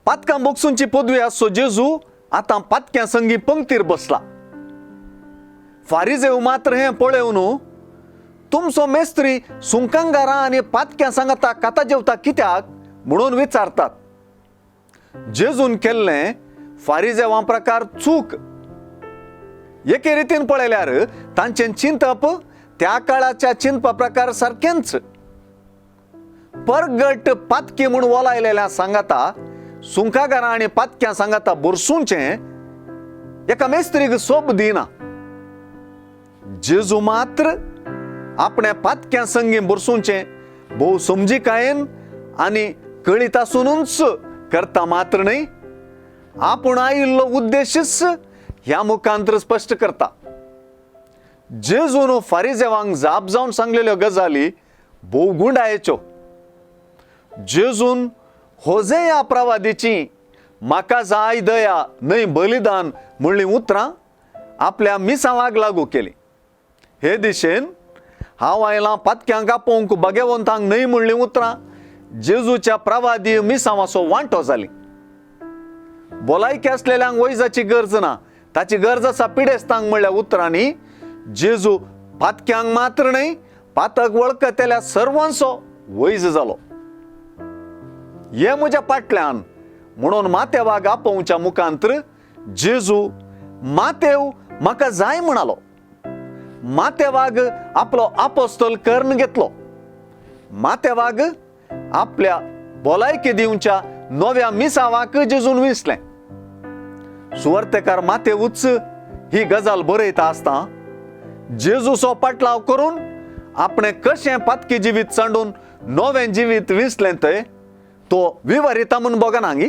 पातकां भोगसूंची पदवी आसचो जेजू आतां पातक्यां संगी पंक्तीर बसला. फारिजेव मात्र हें पळोवन, तुमचो मेस्त्री सुंकांगारां आनी पातक्यां सांगाता खाता जेवता कित्याक म्हणून विचारतात. जेजून केल्लें फारिजेवां प्रकार चूक. एके रितीन पळयल्यार तांचें चिंतप त्या काळाच्या चिंतपा प्रकार सारकेंच. परगट पातकी म्हूण वोलायलेल्या सांगाता सुंकागारां आनी पातक्यां सांगाता बुरसूंचें एका मेस्त्रीक सोब दिना. जेजू मात्र आपणे पातक्यां संगी बुरसूंचें भोव समजिकायेन आनी कळीत आसुनूच करता मात्र न्हय, आपूण आयिल्लो उद्देशच ह्या मुखांतर स्पश्ट करता. जेजून फारिजेवांक जाप जावन सांगलेल्यो गजाली भोव गुंडायेच्यो. जेजून होजेया प्रवादीची म्हाका जाय दया न्हय बलिदान म्हणलीं उतरां आपल्या मिसांवाक लागू केली. हे दिशेन हांव आयलां पातक्यांक आपोवंक, भाग्यवंतांक न्हय म्हणलीं उतरां जेजूच्या प्रवादी मिसांवाचो वांटो जाली. भलायकी आसलेल्यांक वैजाची गरज ना, ताची गरज आसा पिडेस्तांक म्हणल्या उतरांनी जेजू पातक्यांक मात्र न्हय, पातक वळखतल्या सर्वांचो वैज जालो. ये म्हज्या फाटल्यान म्हणून मातेवाक आपोवच्या मुखांतर जेजू मातेव म्हाका जाय म्हणालो. मातेवाग आपलो आपोस्तल कर्ण घेतलो. मातेवाग आपल्या भलायकी दिवच्या नव्या मिसावाक जेजून विसलें. सुवार्तेकार मातेवूच ही गजाल बरयता आसता जेजूचो पाटलाव करून आपणें कशें पातकी जिवीत सांडून नवें जिवीत विसलें तें तो विवरिता म्हूण बगना गी.